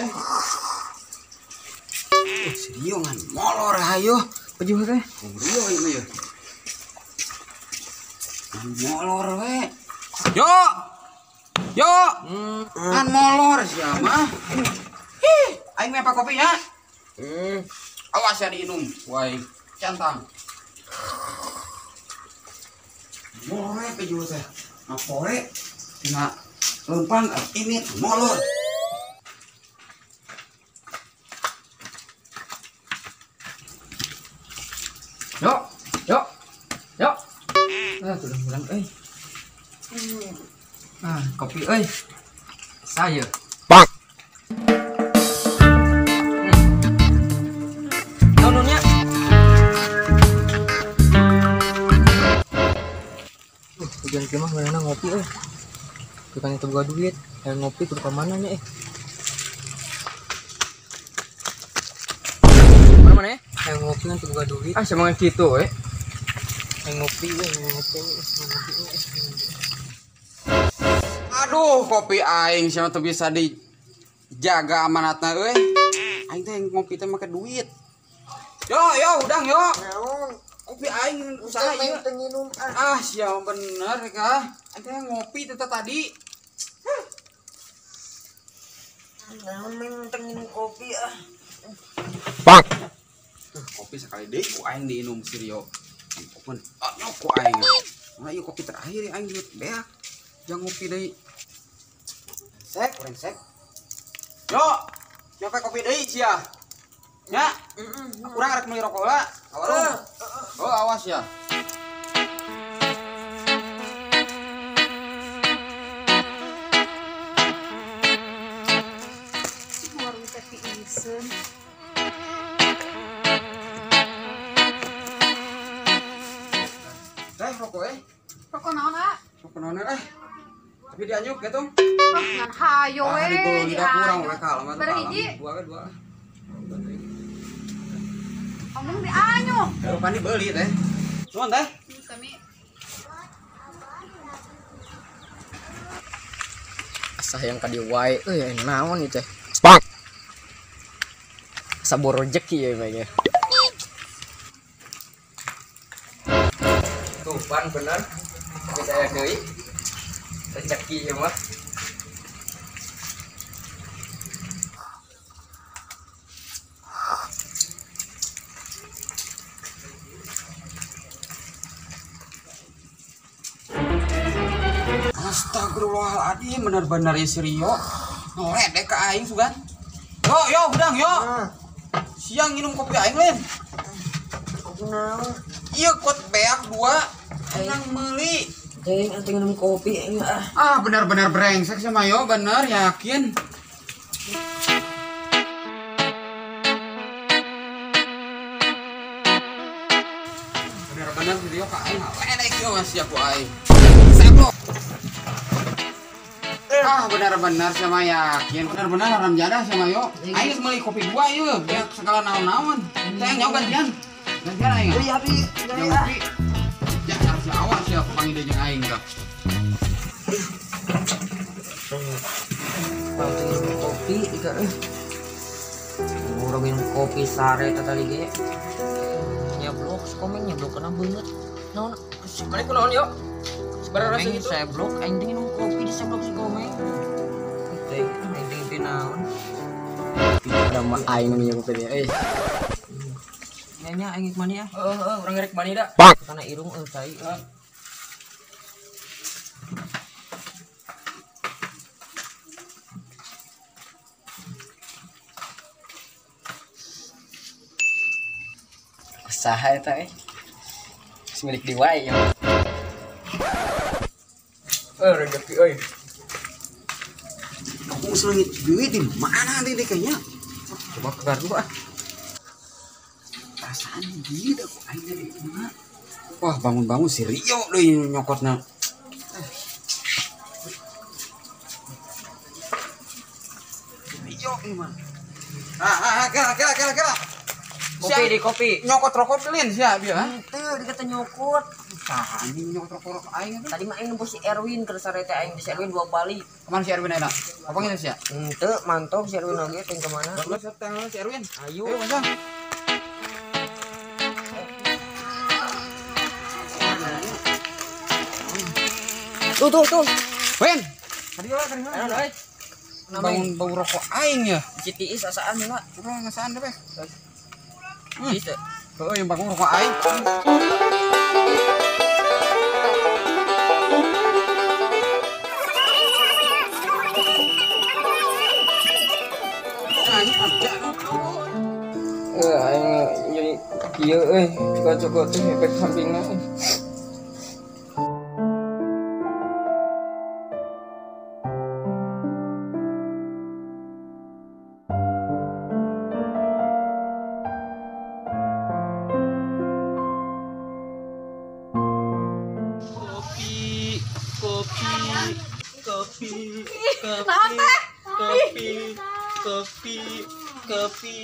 teh. Si Rio ngan molor hayo pejuh teh. Rio ieu mah ya. Molor we. Yo. Yo. Ngan molor sia mah. Hih, aing mah kopi nya. Awas ya diinum, wai cantang. Molor we pejuh teh. Ngapore tina lempang ini molor. Yo, yo, yo. Ah, tulang-tulang euy. Ah, kopi euy. Saya. Bang. Naonnya? Hujan kieu mah meunang ngopi euy. Bukan itu buka duit, yang ngopi kudu ka mana nya eh. Mana-mana ya? Yang ngopi kan buka duit. Ah, semangat gitu eh. Yang ngopi, ngopi, ngopi. Aduh, kopi aing sia teu bisa dijaga amanatna euy. Aing teh ngopi teh make duit. Yo, yo, udang yo. Naon? Kopi aing usaha ieu. Ah, sia bener kah? Aing teh ngopi teh tadi. Naon meng teu nginum kopi ah. Bang. Kopi sekali deui ku aing diinum si Rio. Open. Ah, nyok ku aing. Nah, ieu kopi terakhir aing duit beak. Jangan ngopi deui. Sek, brengsek. Yo, nyampe kopi deui sia. Nya, urang arek meuli rokok heula. Ka warung. Oh, awas ya. Warung teh piiseun. Teh rokok eh. Rokok naon, ah? Rokok naon eh? Tapi dianyuk gitu. Oh, ngan hayo we. Kurang we kalem. Berhiji. Dua we dua. Omong dianyuk. Heuh pan dibeli teh. Nuhun teh. Sami. Asa yang ka dieu wae euy naon ieu teh. Bang. Asa boro rejeki ieu mah ge. Tuh pan bener. Geus aya deui. Rezeki ieu mah. Astagfirullahaladzim, bener-bener ya si Rio ngeledek ke aing sugan. Yo, yo, udang, yo. Siang minum kopi aing lain. Kopi naon? Iya, kot beak dua. Aing meuli. Aing atuh minum kopi aing ah. Ah, bener-bener brengsek sama yo, bener yakin. Bener-bener si Rio ka aing ngeledek yo masih aku aing. Seblok. Ah, benar-benar sama yakin, benar-benar haram jadah sama yo. Aing meuli kopi dua ieu, biar segala naon-naon. Teh nyawa gantian. Gantian aing. Iya, abi. Ngopi. Ya, si awas ya panggil deui jeung aing tah. Kopi ieu eh. Urang minum kopi sare teh tadi ge. Nyablok komen nyablok kana beungeut. Naon? Mane kunaon yo? Sebarang rasa gitu. Seblok aing teh minum kopi di seblok si komeng. Teh aing teh naon? Ada mah aing minum kopi teh euy. Nya aing mani ah. Heeh, urang rek mani da. Kana irung euy cai. Usaha eta euy. Geus milik di wae yo. Rezeki euy. Aku mesti duit di mana nanti deh kayaknya. Coba ke gardu ah. Perasaan gitu aku aing dari mana. Wah, bangun-bangun si Rio deui nyokotna. Rio ieu mah. Ah, kela kela kela kela. Kopi di kopi. Nyokot rokok lin sia bieu ha. Henteu dikata nyokot. Sah anjing nyokot rokok aing eta. Tadi mah aing nempo si Erwin keur sare teh aing di si Erwin 2 balik. Kemana si Erwin ayeuna? Apa ngene sia? Henteu, mantog si Erwin oge teh kemana? Bagus teh si Erwin. Ayo. Ayo masang. Tuh tuh tuh. Win. Kadieu lah, kadieu. Ayo, Bangun bau rokok aing ya. Si Tiis asaan heula. Coba ngasaan deh. Tiis teh. Heeh, yang bangun rokok aing. Aing jadi kieu euy, cukup-cukup teh efek sampingna. Kopi, kopi, kopi, kopi.